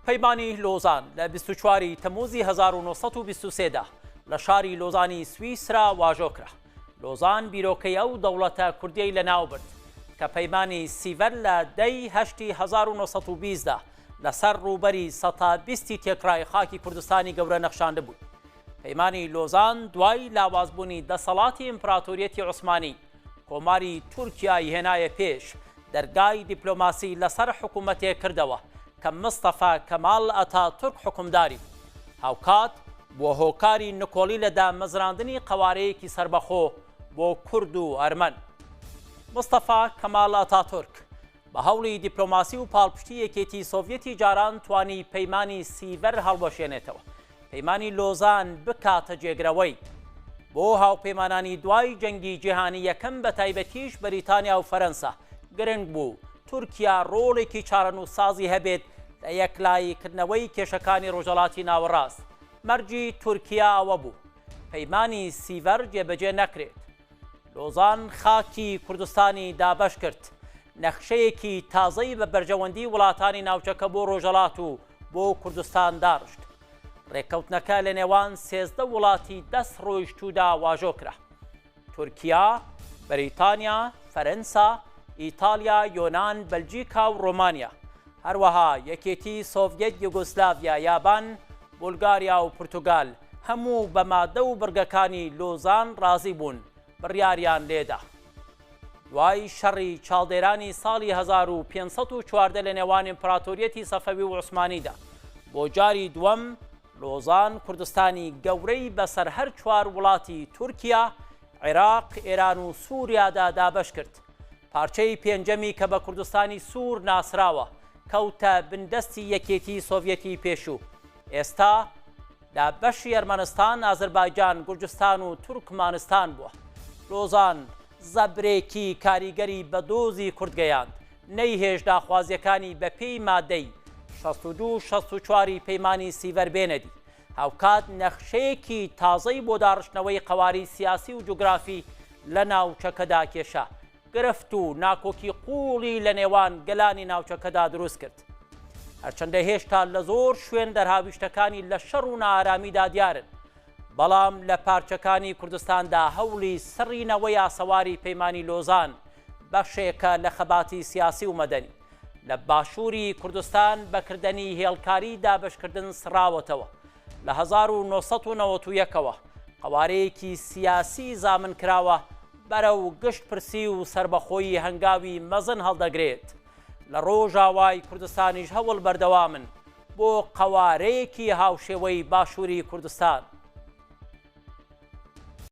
پەیمانی لۆزان لە 24 ی تەمموزی 1923 دا لە شاری لۆزانی سویسرا واژۆ کرا. لۆزان بیرۆکەی ئەو دەوڵەتە کوردیەی لەناوبرد کە پەیمانی سیڤەر لە دە ی هەشتی 1920 دا لەسەر ڕووبەری سەتا بیستی تێکڕای خاکی کوردستانی گەورە نەخشاندبووی. پەیمانی لۆزان دوای لاوازبوونی دەسەڵاتی ئیمپراتۆریەتی عوسمانی، کۆماری تورکیای هێنایە پێش، دەرگای دیپلۆماسی لەسەر حکوومەتێک کردەوە کە مستەفا کەمال ئەتاتورک حوکمداری بوو. هاوکات بووە هۆکاری نکۆڵی لە دامەزراندنی قەوارەیەکی سەربەخۆ بۆ کورد و ئەرمەن. مستەفا کەمال ئەتاتورک بە هەوڵی دیپلۆماسی و پاڵپشتی یەکێتی سۆڤیەتی جاران توانی پەیمانی سیڤەر هەڵوەشێنێتەوە، پەیمانی لۆزان بکاتە جێگرەوەی. بۆ هاوپەیمانانی دوای جەنگی جیهانی یەکەم بە تایبەتیش بەریتانیا و فەرەنسا گرنگ بوو تورکیا ڕۆڵێکی چارەنووسسازی هەبێت لە یەکلاییکردنەوەی کێشەکانی ڕۆژهەڵاتی ناوەڕاست. مەرجی تورکیا ئەوە بوو پەیمانی سیڤەر جێبەجێ نەکرێت. لۆزان خاکی کوردستانی دابەش کرد، نەخشەیەکی تازەی بە بەرژەوەندی وڵاتانی ناوچەکە بۆ ڕۆژهەڵات و بۆ کوردستان داڕشت. ڕێککەوتنەکە لە نێوان 13 وڵاتی دەست ڕۆیشتوودا واژۆ کرا. تورکیا، بەریتانیا، فەرەنسا، ئیتاڵیا، یۆنان، بەلجیکا و ڕۆمانیا. هەروەها یەکێتی سۆڤیەت، یوگۆسلاڤیا، یابان، بولگاریا و پورتوگال هەموو بە مادە و بڕگەکانی لۆزان ڕازی بوون، بڕیاریان لێدا. دوای شەڕی چاڵدێرانی ساڵی 1514 لە نێوان ئیمپراتۆریەتی سەفەوی و عوسمانیدا، بۆ جاری دووەم لۆزان کوردستانی گەورەی بەسەر هەر چوار وڵاتی تورکیا، عێراق، ئێران و سووریادا دابەش کرد. پارچەی پێنجەمی کە بە کوردستانی سوور ناسراوە، کەوتە بندەستی یەکێتی سۆڤیەتی پێشوو. ئێستا لە بەشی ئەرمەنستان، ئازەربایجان، گورجستان و تورکمانستان بووە. لۆزان زەبرێکی کاریگەری بە دۆزی کورد گەیاند، نەیهێشت داخوازییەکانی بە پێی مادەی 62 و 64 ی پەیمانی سیڤەر بێنەدی. هاوکات نەخشەیەکی تازەی بۆ داڕشتنەوەی قەوارەی سیاسی و جوگرافی لە ناوچەکەدا کێشا. گرفت و ناکۆکی قووڵی لە نێوان گەلانی ناوچەکەدا دروست کرد. هەرچەندە هێشتا لە زۆر شوێن دەرهاویشتەکانی لە شەڕ و نائارامیدا دیارن، بەڵام لە پارچەکانی کوردستاندا هەوڵی سڕینەوەی ئاسەواری پەیمانی لۆزان بەشێکە لە خەباتی سیاسی و مەدەنی. لە باشووری کوردستان بە کردەنی هێڵکاری دابەشکردن سڕاوەتەوە. لە 1991 ەوە قەوارەیەکی سیاسی زامنکراوە بەرەو گشتپرسی و سەربەخۆیی هەنگاوی مەزن هەڵدەگرێت. لە ڕۆژاوای کوردستانیش هەوڵ بەردەوامن بۆ قەوارەیەکی هاوشێوەی باشووری کوردستان.